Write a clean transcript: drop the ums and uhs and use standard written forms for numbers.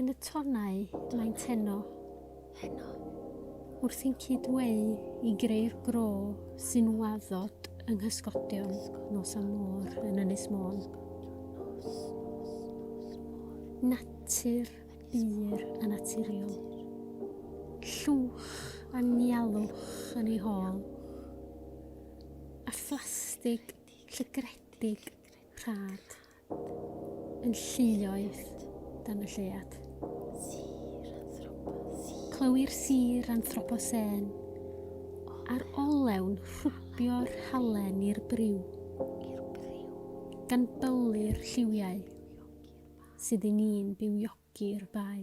Yn y tonnau maent heno. Heno. Wrthi'n cyd-weu i greu'r gro sy'n waddod yng nghysgodion nos a môr yn Ynys Môn. Natur bur a naturiol. Llwch a nialwch yn ei hôl. A phlastig llygredig rhad. Yn lluoedd dan y lleuad. Clywir sir Anthroposên a'r olew'n rhwbio'r halen i'r briw, gan bylu'r lliwiau sydd i ni'n bywiogi'r bae.